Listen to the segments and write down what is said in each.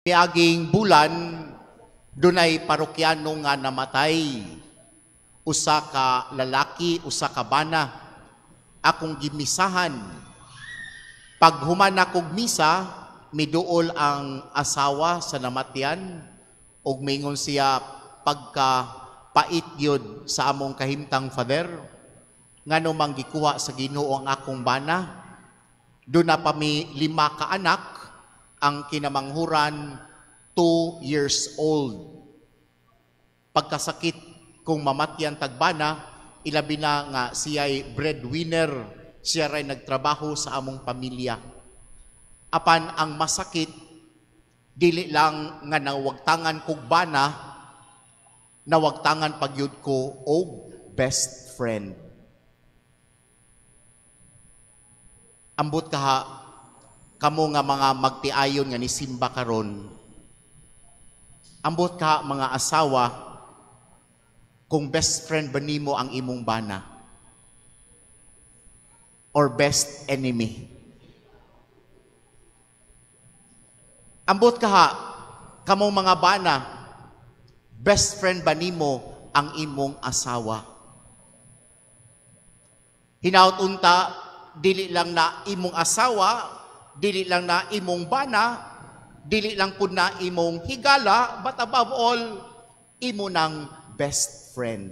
Miaging bulan, dunay parokyano nga namatay. Usa ka lalaki, usa ka bana. Akong gimisahan. Paghuman akong misa, miduol ang asawa sa namatyan ug mingon siya, "Pagka pait gyud sa among kahimtang, Father, ngano man gikuha sa Ginoo ang akong bana? Duna pa mi lima ka anak, ang kinamanghuran 2 years old. Pagkasakit kung mamatyan tag bana, ilabi na nga siya'y breadwinner, siya ray nagtrabaho sa among pamilya. Apan ang masakit, dili lang nga nawagtangan kog bana, nawagtangan pagyud ko og best friend." Ambot kaha kamo nga mga magtiayon nga nisimba karon. Ambot ka mga asawa kung best friend ba nimo ang imong bana or best enemy. Ambot kaha kamo mga bana, best friend ba nimo ang imong asawa? Hinaut unta dili lang na imong asawa, dili lang na imong bana, dili lang pud na imong higala, but above all, imo nang best friend.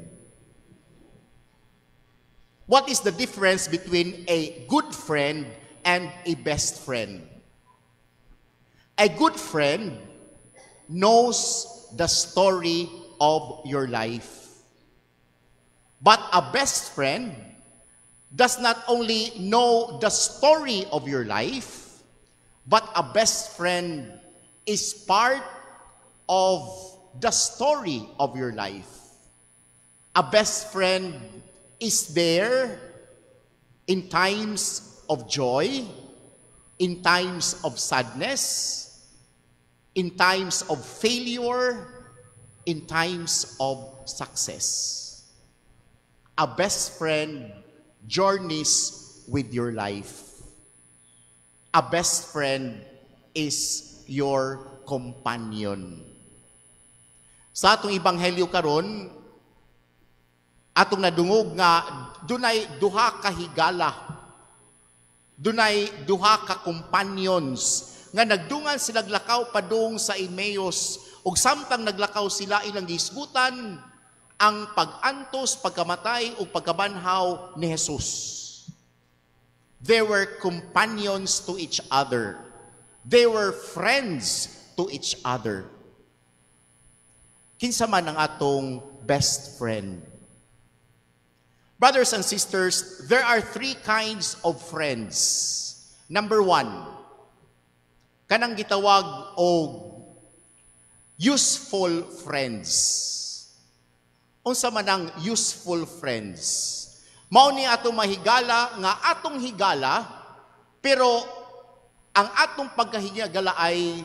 What is the difference between a good friend and a best friend? A good friend knows the story of your life. But a best friend does not only know the story of your life, but a best friend is part of the story of your life. A best friend is there in times of joy, in times of sadness, in times of failure, in times of success. A best friend journeys with your life. A best friend is your companion. Sa atong ebanghelyo karon, atong nadungog nga dunay duha ka higala, dunay duha ka companions nga nagdungan sila lakaw padung sa Emmaus, ug samtang naglakaw sila, ilang gihisgutan ang pag-antos, pagkamatay ug pagkabanhaw ni Jesus. They were companions to each other. They were friends to each other. Kinsa man ang atong best friend? Brothers and sisters, there are three kinds of friends. Number one, kanang gitawag og useful friends. Unsa man ang useful friends? Mao ni atong mahigala nga atong higala, pero ang atong pagkahigala ay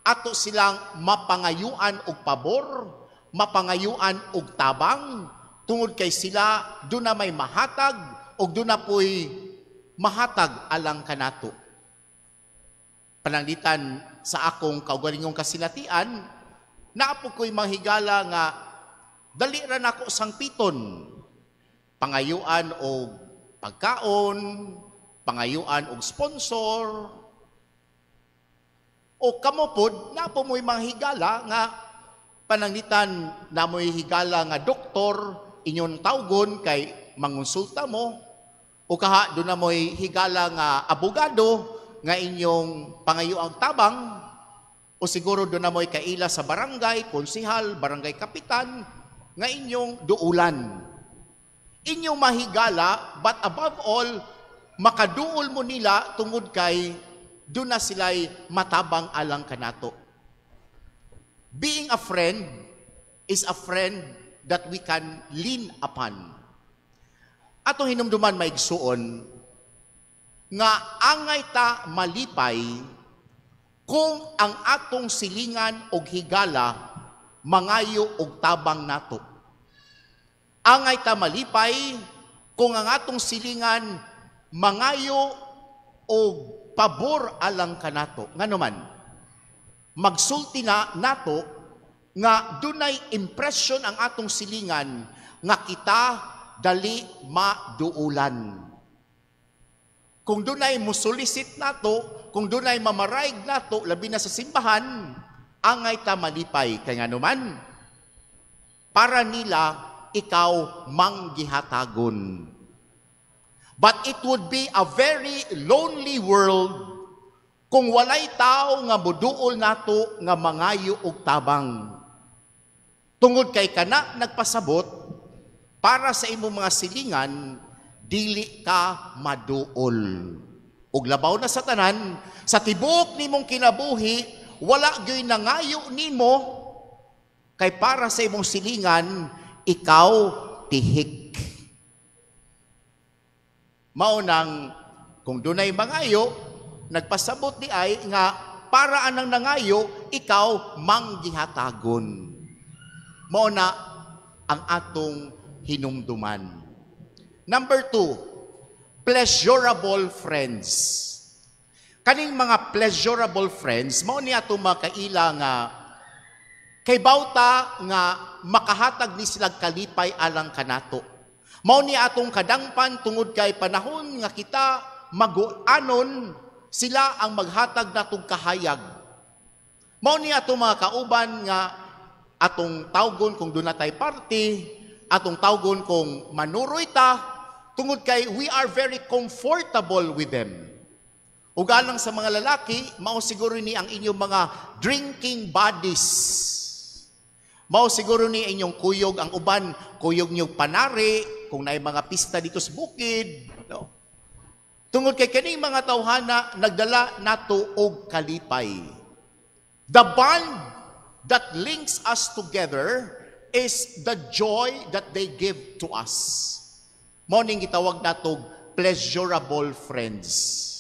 ato silang mapangayuan og pabor, mapangayuan og tabang, tungod kay sila duna may mahatag og duna poy mahatag alang kanato. Pananglitan sa akong kaugalingong kasinatian, naa po ko'y manghigala nga dali ra nako sangpiton, pangayuan og pagkaon, pangayuan og sponsor. O kamo pod, naa po mo'y mga higala nga pananglitan naa mo'y higala nga doktor, inyon tawgon kay mangonsulta mo, o kaha duna mo'y higala nga abogado nga inyong pangayuang tabang, o siguro duna mo'y kaila sa barangay, konsihal, barangay kapitan, nga inyong duulan. Inyong mahigala, but above all, makaduol mo nila tungod kay duna sila'y matabang alang kanato. Being a friend is a friend that we can lean upon. Atong hinumduman, maigsuon, nga angay ta malipay kung ang atong silingan og higala mangayo og tabang nato. Angay ta malipay kung ang atong silingan mangayo og pabor alang kanato. Ngano man? Magsulti na nato nga dunay impression ang atong silingan nga kita dali maduulan. Kung dunay musulisit nato, kung dunay mamaraig nato, labi na sa simbahan, angay ta malipay. Kay nganuman, para nila ikaw manggihatagon. But it would be a very lonely world kung walay tao nga muduol nato nga mangayo og tabang. Tungod kay kana nagpasabot, para sa imong mga silingan, dili ka maduol. Ug labaw na sa tanan, sa tibuok nimong kinabuhi, wala gyoy nangayo nimo kay para sa imong silingan, ikaw tihik. Mao nang kung dunay mangayo, nagpasabot diay nga para anang nangayo, ikaw manggihatagon. Mao na ang atong hinumduman. Number 2, pleasurable friends. Kaning mga pleasurable friends, mao ni atong makaila nga kay bawta nga makahatag ni sila kalipay alang kanato. Mao ni atong kadangpan tungod kay panahon nga kita mag-anon, sila ang maghatag natong kahayag. Mao ni atong mga kauban nga atong tawgon kung doon na tay party, atong tawgon kung manuroy ta, tungod kay we are very comfortable with them. Ug alang sa mga lalaki, mao siguro ni ang inyong mga drinking buddies. Mao siguro ni inyong kuyog ang uban, kuyog niyo panari, kung naay mga pista dito sa bukid. No? Tungod kay kining mga tawhana nagdala nato og kalipay. The bond that links us together is the joy that they give to us. Mao ning gitawag nato pleasurable friends.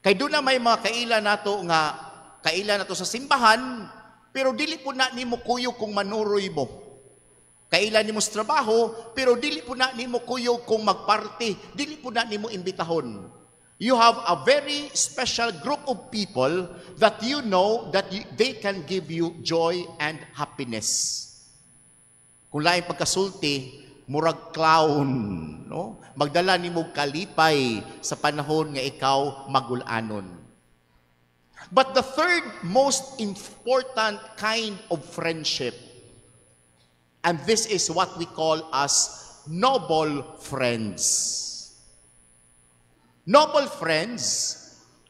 Kay doon na may mga kaila nato nga kaila nato sa simbahan, pero dili po na nimo kuyog kung manuroy mo. Kaila nimo sa trabaho, pero dili po na nimo kuyog kung magparty, dili po na nimo imbitahon. You have a very special group of people that you know that they can give you joy and happiness. Kung laing pagkasulti, murag clown, no? Magdala nimo kalipay sa panahon nga ikaw magulanon. But the third most important kind of friendship, and this is what we call as noble friends. Noble friends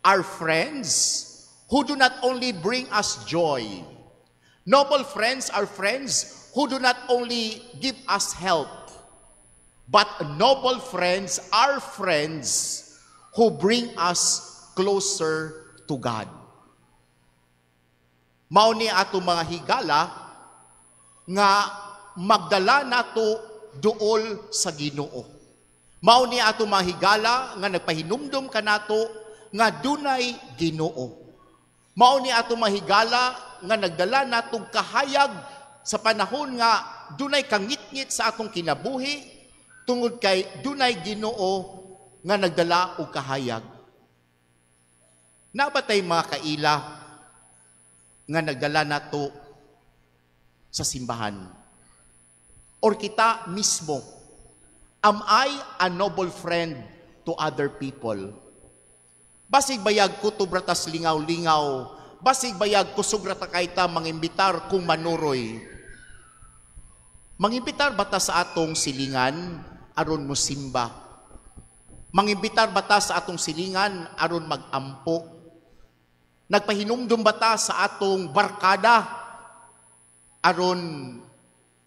are friends who do not only bring us joy. Noble friends are friends who do not only give us help, but noble friends are friends who bring us closer to God. Mao ni ato mga higala nga magdala nato duol sa Ginoo. Mao ni ato mga higala nga nagpahinumdum kanato nga dunay Ginoo. Mao ni ato mga higala nga nagdala natong kahayag sa panahon nga dunay kangitngit sa atong kinabuhi tungod kay dunay Ginoo nga nagdala og kahayag. Nabatay mga kaila nga nagdala nato sa simbahan? Or kita mismo, am I a noble friend to other people? Basig bayag kutob ra tas lingaw-lingaw, basig bayag kusog ra ta kay ta mangimbitar kung manuroy. Mangimbitar ba ta sa atong silingan aron mosimba? Mangimbitar ba ta sa atong silingan aron magampo? Nagpahinumdum ba ta sa atong barkada aron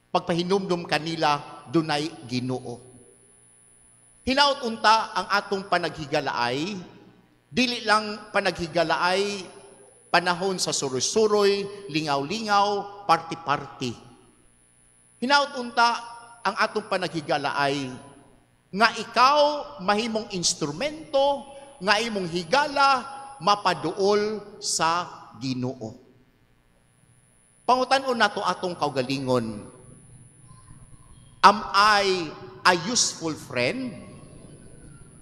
pagpahinumdum kanila dunay Ginoo? Hinaut unta ang atong panaghigalaay, dili lang panaghigalaay panahon sa suroy-suroy, lingaw-lingaw, party-party. Hinaut unta ang atong panaghigalaay nga ikaw mahimong instrumento, nga imong higala mapaduol sa Ginoo. Pangutan-on nato atong kaugalingon. Am I a useful friend?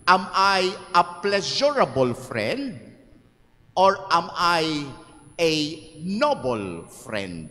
Am I a pleasurable friend? Or am I a A noble friend.